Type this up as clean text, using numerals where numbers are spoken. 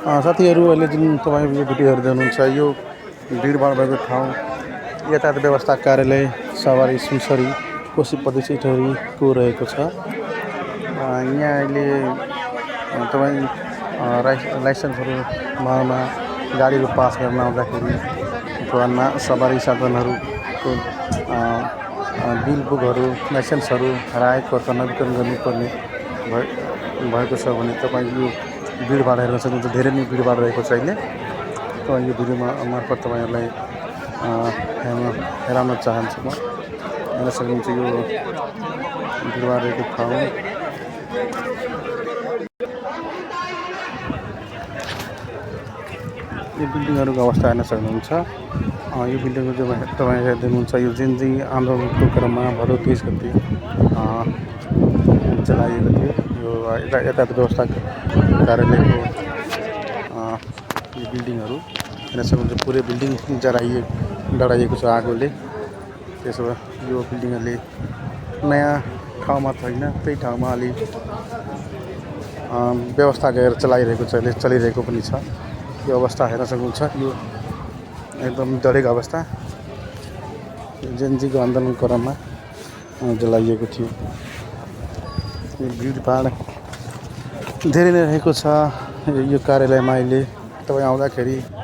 साथीहरू अहिले जुन तपाईँ यो भिडियो हेर्दै हुनुहुन्छ यो भिडभाड भएको ठाउँ यातायात व्यवस्था कार्यालय सवारी सुनसरी कोशी प्रदेश इटहरीको रहेको छ। यहाँ अहिले तपाईँ लाइसेन्सहरूमा गाडीहरू पास गर्न आउँदाखेरि अथवा सवारी साधनहरूको बिल बुकहरू लाइसेन्सहरू हराएको अथवा नवीकरण गर्नुपर्ने भएको छ भने तपाईँ यो भिडभाड हेर्न सक्नुहुन्छ। धेरै नै भिडभाड रहेको छ अहिले। तपाईँ यो भिडियोमा मार्फत तपाईँहरूलाई हेराउन चाहन्छु म। हेर्न सक्नुहुन्छ यो भिडभाड रहेको ठाउँ। यो बिल्डिङहरूको अवस्था हेर्न सक्नुहुन्छ। यो बिल्डिङको जो तपाईँ हेर्दै हुनुहुन्छ यो जेनजी आन्दोलनको क्रममा भदौ 23 गते चलाइएको थियो। यो यातायात व्यवस्था कार्यालयको यो बिल्डिङहरू हेर्न सक्नुहुन्छ। पुरै बिल्डिङ डढाइएको छ आगोले। त्यसो भए यो बिल्डिङ अहिले नयाँ ठाउँमा छैन, त्यही ठाउँमा अलि व्यवस्था गरेर चलाइरहेको छ, अहिले चलिरहेको पनि छ। यो अवस्था हेर्न सक्नुहुन्छ। यो एकदम डढेको अवस्था जेनजीको आन्दोलनको क्रममा जलाइएको थियो। यो भिडभाड धेरै नै रहेको छ यो कार्यालयमा अहिले तपाईँ आउँदाखेरि।